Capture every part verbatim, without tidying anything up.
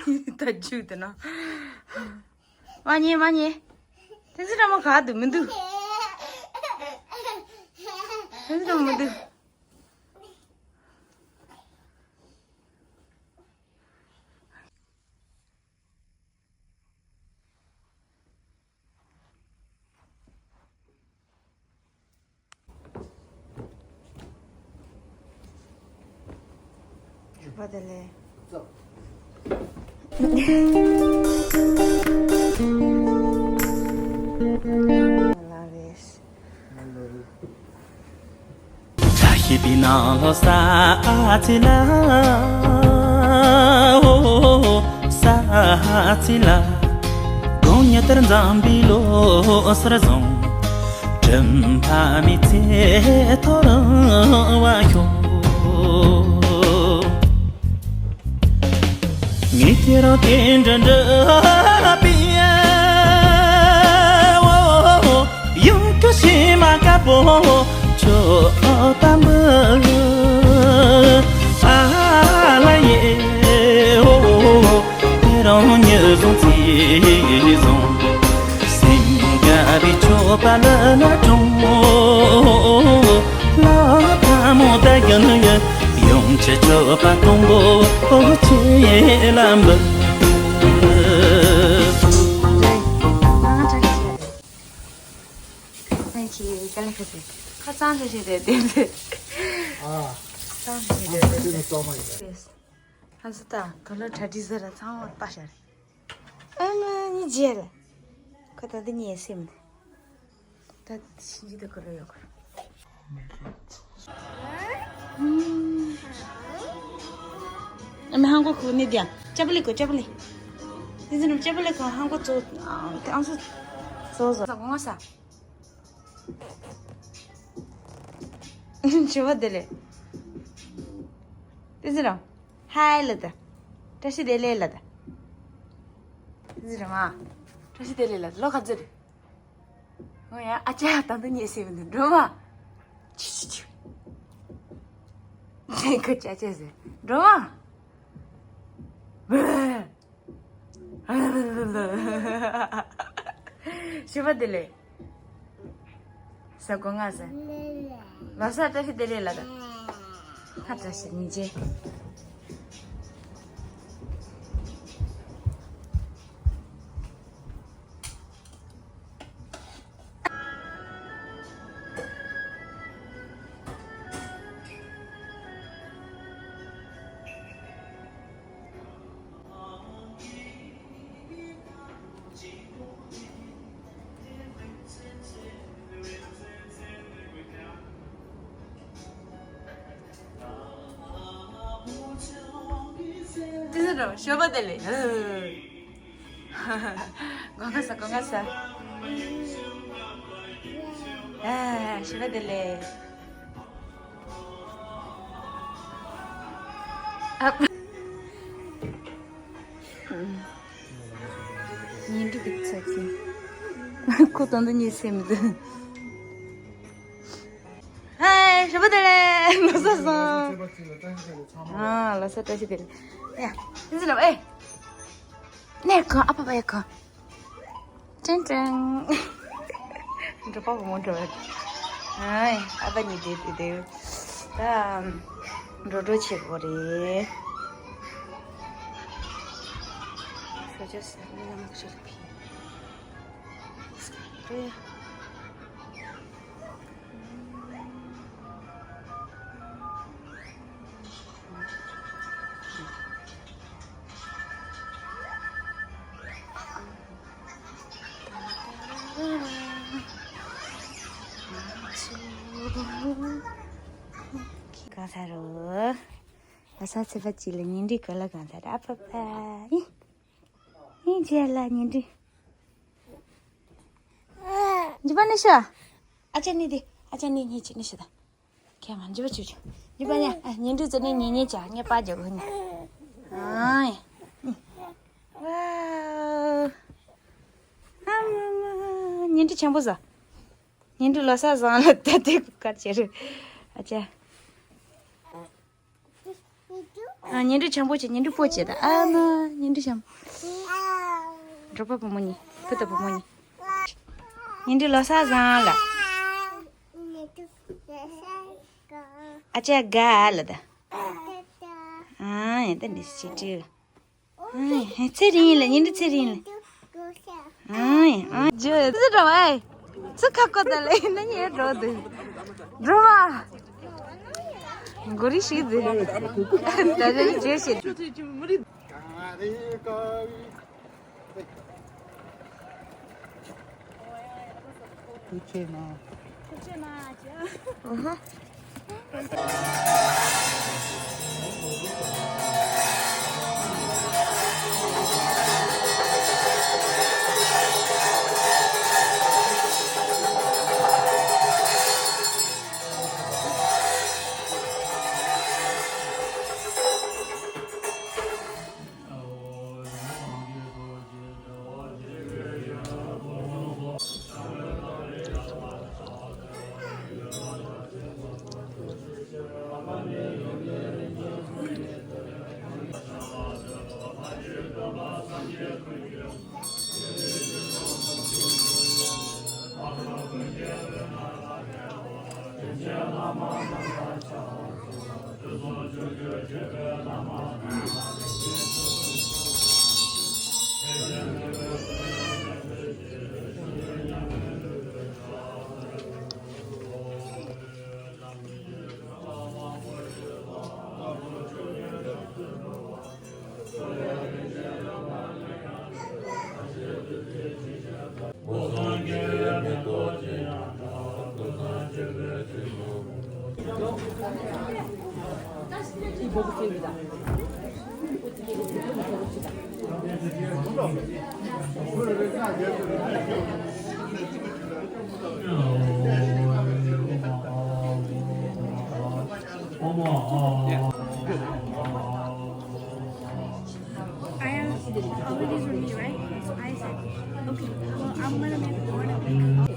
ད་རྒྱུགས་དེ་ན། མ་ཉེ་མ་ཉེ། དེ་ཚོ་འདྲ་མ་ག་འདུག་མི་འདུག་དེ་ཚོ་འདྲ་མི་འདུག་བ་དེ་ལས། ལ་རེད། བཀྲ་ཤིས་པའི་ནང་ལོ་ས་ཚེ་ལ། ཨོ་ས་ཚེ་ལ། དགུང་ཉི་ལྟར་འཛོམས་པའི་ལོ་གསར་བཟང་། དྲིན་ཕ་མའི་ཚེ་ཐོ་རངས་པ་ཤོག་ངས་ཁྱེད་རང་དེ་འདྲ་འདྲ་པའི་ཡང་ཁ་ཤི་མ་དཀར་པོ་ཁྱོད་ལྟ་མི་ཨ་ལ་ཡེ་ཨོ་ཁྱེད་རང་ཉིད་བཟུང་ཚེ་བཟུང་སེམས་དགའ་བའི་མཆོད་པ་ལ་ན་གྲོང་ལ་ཐ་མོ་ད་གྱ་ནི་ཡ། ཡོང་ཆེ་ཆོ་པ་དུང་བོ་ཨོ་ཆེ་ལམ་བུ། Thank you. ཁ་ལག་ཁ་ཟས། ཁ་གཙང་ཁ་ཤས་རེད་དེ་དེ། ཨ། གཙང་ཁ་ཤས་རེད་དེ་དེ་ནི་གཙང་མ་ཡིན། ཨ་ཟི་ད་དོ་ལོ་གྲ་སྒྲིག་ཟེར་ར་ཚང་མ་ལྟ་ཤར། ཨ་མ་གཉིས་རྗེས་ལ། ཁོ་ད་འདི་གཉིས་སེམས། ད་ཕྱིན་ཅི་ད་ཁོ་ལ་ཡོད་ཁོ། ཨ་མ་ཧང་གོ་ཁུ་ནི་དེ་ཡང་ཅབ་ལི་ཁོ་ཅབ་ལི། དེ་ཚོ་ནམ་ཅབ་ལི་ཁོ་ཧང་གོ་ཙོ་ཨང་ཙོ་ཙོ་ཙོ་ཙོ་ང་ས། ཞུ་བ་དེ་ལས། དེ་ཚོ་རང་། ཧའི་ལ་ད། བཀྲ་ཤིས་བདེ་ལེགས་ལ་ད། དེ་ཚོ་རང་ཨ། བཀྲ་ཤིས་བདེ་ལེགས་ལ་ད་ལོ་ག་ཚོད་རེད། ཨོ་ཡ་ཨ་ཅག་ད་འདི་ཉེས་སེ་མི་འདུག་འགྲོ་མ། ཆུ་ཆུ་ཆུ། ཁོ་ཅག་ཅག་ཟེར་འགྲོ་མ། ཞུ་བ་དེ་ལས། ས་གོ་ང་ཟེར། ལོ་གསར་བཀྲ་ཤིས་བདེ་ལེགས་ལ་ད། ཧ་བཀྲ་ཤིས་ཉིན་རྗེ། དེ་ཚོ་ཞོགས་པ་དེ་ལས། གོང་ཁ་ས་གོང་ཁ་ས། ཨ་ཞོགས་པ་དེ་ལས། ཨ། ཉིན་དྲུག་གི་ཚོད་ཀྱི། ཁོ་ད་འདི་གཉིས་སེམས་མི་འདུག་ཧའི་ཞོགས་པ་དེ་ལས་ལོ་གསར་སོང་། ཨ་ལོ་གསར་བཀྲ་ཤིས་བདེ་ལེགས། ཡ་དེ་ཚོ་ལ་ཨེ། ནས་གང་ཨ་ཕ་ཕ་ཡ་གང་། ཀྲེང་ཀྲེང་། འགྲོ་པ་བུ་མོ་འགྲོ་བ། ཨ་ཨ་ཕ་གཉིས་བསྡད་དེ་བསྡད། ད་འགྲོ་འགྲོ་བྱེད་དགོས་རེད། ཁྱོད་ཚོ་ས་ནས་ཡང་ཁྱོད་ཚོ་ཕི། འགྲོ་ཡ། གང་ས་རུ། ལོ་གསར་ཚེས་པ་གཅིག་ལ་ཉིན་རེ་ག་ལ་གང་ས་ར་ཨ་ཕ་ཕ། ཡིན། ཡིན་རྗེས་ལ་ཉིན་རེ། འཇིགས་པ་ནི་ཤོ། ཨ་ཅག་ནི་དེ། ཨ་ཅག་ནི་ཉིན་གཅིག་ནི་ཤོ་ད། ཁྱེད་མ་འཇིགས་པ་བྱོས་བྱོས། འཇིགས་པ་ཉ། ཨ་ཉིན་རེ་ཙི་ནི་ཉིན་ཉིན་ཅག་ངས་པ་རྒྱག་གོ་ནི། ཨ་ཡ། ཝའོ། ཨ་མ་མ། ཉིན་རེ་ཆེན་པོ་ཟ། ཉིན་རེ་ལོ་གསར་བཟང་ལ་ད་དེ་ག་བྱེད་རེད། ཨ་ཅག་ཨ། ཉེ་འབྲུ་ཆམ་པོ་བྱེད། ཉེ་འབྲུ་སྤོ་བྱེད་ད། ཨ་མ། ཉེ་འབྲུ་ཆམ། འགྲོ་པ་བུ་མོ་གཉིས། བུ་དང་བུ་མོ་གཉིས། ཉེ་འབྲུ་ལོ་གསར་བཟང་ལ། ཨ་ཅག་དགའ་ལ་ད། ཨ་ཡ་ད་འདི་སི་ཊི། ཨ་ཡ་ཚེ་རིང་ལ། ཉེ་འབྲུ་ཚེ་རིང་ལ། ཨ་ཡ་ཨ་ཇོ་ཙི་འགྲོ་བ་ཨེ། ཙི་ཁ་ཀོ་ད་ལ་ཡིན་ན་ཉེ་འགྲོ་དེ། འགྲོ་བ། མགོ་རིལ་ཞིག་དེ། ད་རེ་ཇོ་ཞིག་ཐུགས་རྗེ་གནང་། ཐུགས་རྗེ་གནང་། ཨུ་ཧུ། I am, all of these were me, right? So I said, okay, well, I'm gonna make one of them.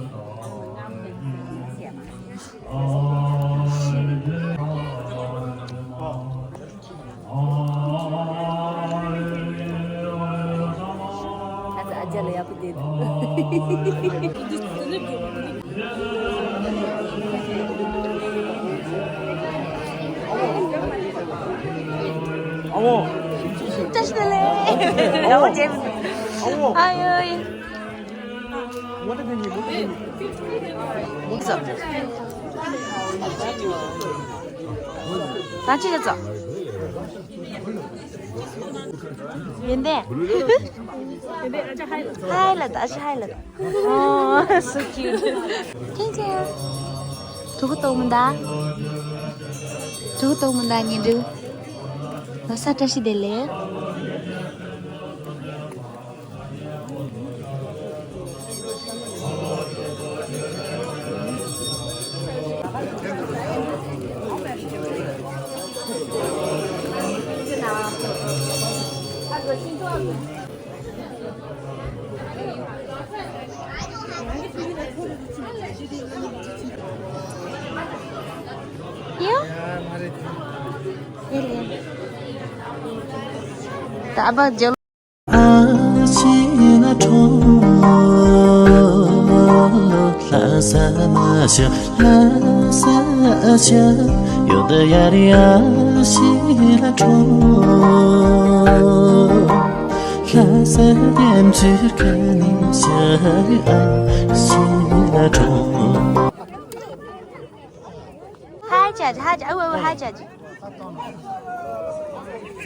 ཨ་ཙི། ཨ་ཅག་ལ་ཡག་པོ་བསྡད་འདུག་ཨ་བོ། བཀྲ་ཤིས་བདེ་ལེགས། ཨ་བོ། ཨ་བོ། ཨ་ཡོ། ད་ཅི་བྱེད་ཙོ། ཡོན་ཏན། ཧའི་ལ་ད། ཨ་ཅག་ཧའི་ལ་ད། Oh, so cute. ཁྱེད་ཅག་ཕྲུ་གུ་གཏོང་མི་འདའ། ཕྲུ་གུ་གཏོང་མི་འདའ། ཉེ་འབྲུ། ལོ་གསར་བཀྲ་ཤིས་བདེ་ལེགས། ད་ཨ་ཕ་ཇོ། ཨ་ཤི་ལ་ཁྲོ། ལྷ་ས་མ་ཤ། ལྷ་ས་ཤ། ཡོད་ཡ་རི། ཨ་ཤི་ལ་ཁྲོ། ལྷ་ས་ལྡེམ་ཚུར་ཁ་ནི་ཤ། ཨ་ཤི་ལ་ཁྲོ། ཧའི་ཅ་ཅ། ཧའི་ཅ། ཨ་ཝ་ཨ་ཝ། ཧའི་ཅ་ཅ།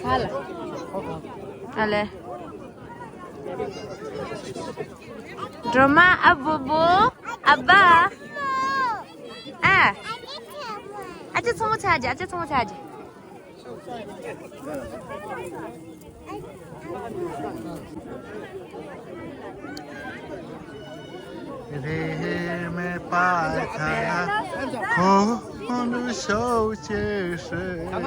ཧ་ལ། ཨ་ལེ། སྒྲོལ་མ། ཨ་བོ་བོ། ཨ་བ། ཨ། ཨ་ཅག་ཚོང་ཆ་ཅ། ཨ་ཅག་ཚོང་ཆ་ཅ། རེ་མེ་པ་ཁ་ན་ཁོ་ལུ་ཤོ་ཅེ་ཧྲེ་ཨི་མ།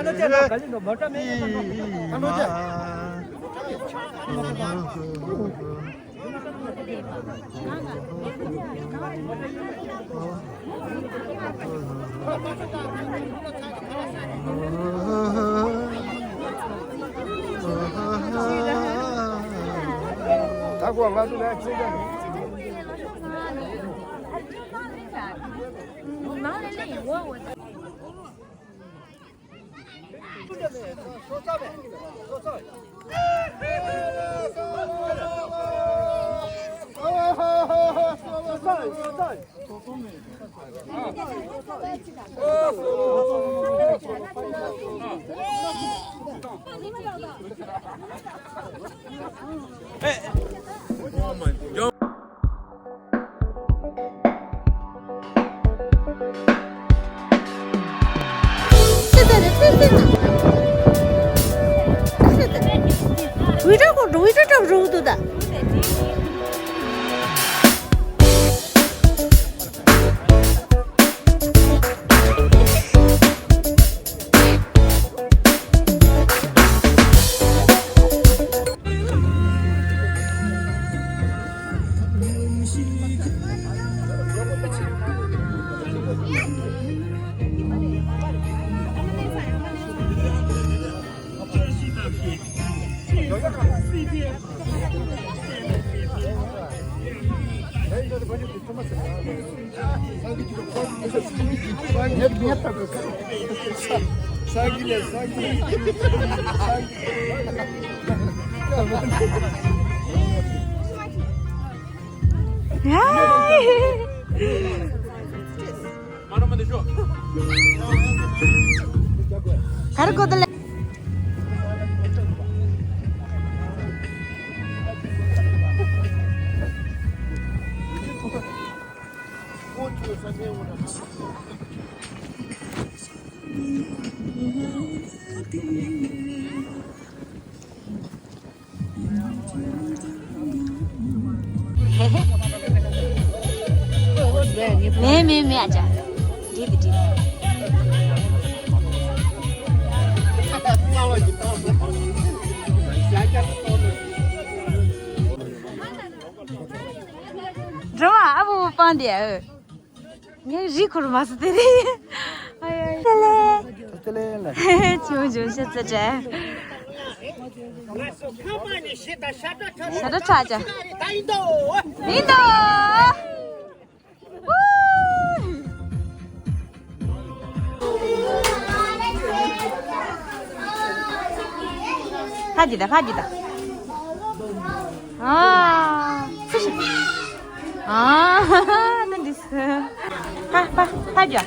ག་རེ་གོ་ད་ལེ། མེད་མེད་མེད། ཨ་ཅག་འགྲིག་འདུག་འགྲིག་འགྲིག་སྒྲོལ་མ་ཨ་བུ་སྤང་དེ་ཨ། ངས་རི་ཁུར་མ་སུ་དེ་རེད། ཨ་ཡ་ཡ། ལེ། ལེ་ལེ། ཆུང་ཆུང་ཤ་ཚ་དྲ། ཤ་ཚ་དྲ་ཅ། ཡིན་དོ། ཕ་གི་ད་ཕ་གི་ད། ཨ། སུ་ཞིག་ཨ། ནི་འདི་སུ། ཕ་ཕ་ཕ་རྒྱ།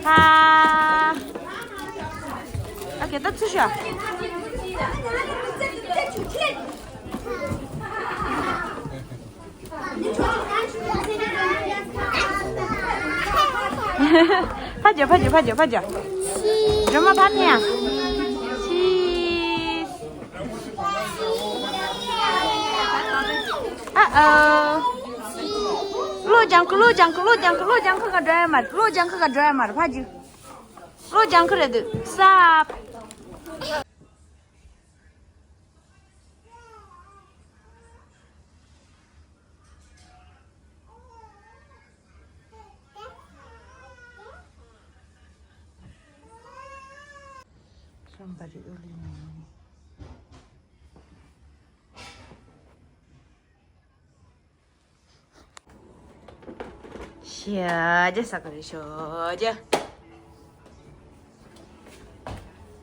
ཕ། ཨ་ཀེ་ད་ཚུར་ཤོག་ཕ་རྒྱ་ཕ་རྒྱ་ཕ་རྒྱ་ཕ་རྒྱ། སྒྲོལ་མ་ཕ་ནས་ཡ། ཤི། ཨ་ཨ། གློ་ལྗང་ཁུ་གློ་ལྗང་ཁུ་གློ་ལྗང་ཁུ་གློ་ལྗང་ཁུ་ག་འགྲོ་ཡ་མ་རེད། གློ་ལྗང་ཁུ་ག་འགྲོ་ཡ་མ་རེད། ཕ་རྒྱུ། གློ་ལྗང་ཁུ་རེད་འདུག་ས། ཤམ་པ་རི་ཨུ་ལི་ནི། ཤ་རྒྱ་ས་ཀ་རི་ཤོ་རྒྱ།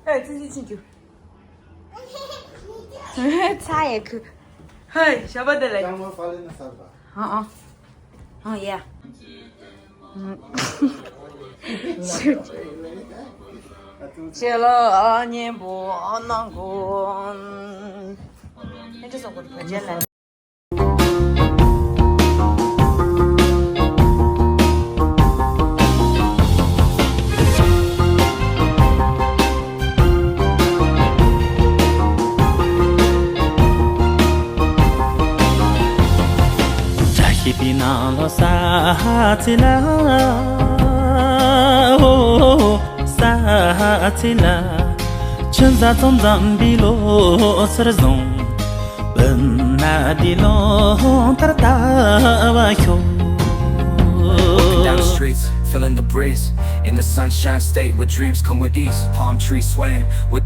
ཨེ་ཙི་ཙི་ཅི་རྒྱུ། ཚ་ཡེ་ཁུ། ཧེ་ཞབས་པ་དེ་ལ། ཨ་ཨ། ཨ་ཡ། ཆེ་ལོ་ཨ་ཉེ་པོ་ཨ་ནང་གོ། ཨེ་འདྲ་སོགས་པོ་བོད་ཆེན་ལ། བཀྲ་ཤིས་པའི་ནང་ལོ་ས་ཚེ་ལ། ཨོ་ས་ཚེ་ལ། ཆུ་འཛའ་ཙོམ་འཛམ་པའི་ལོ་སར་བཟུང་། སྤུན་ན་འདི་ལོ་ལྟར་ལྟ་བ་ཤོག Walking down the streets, feeling the breeze. In the sunshine state where dreams come with ease. Palm trees swaying with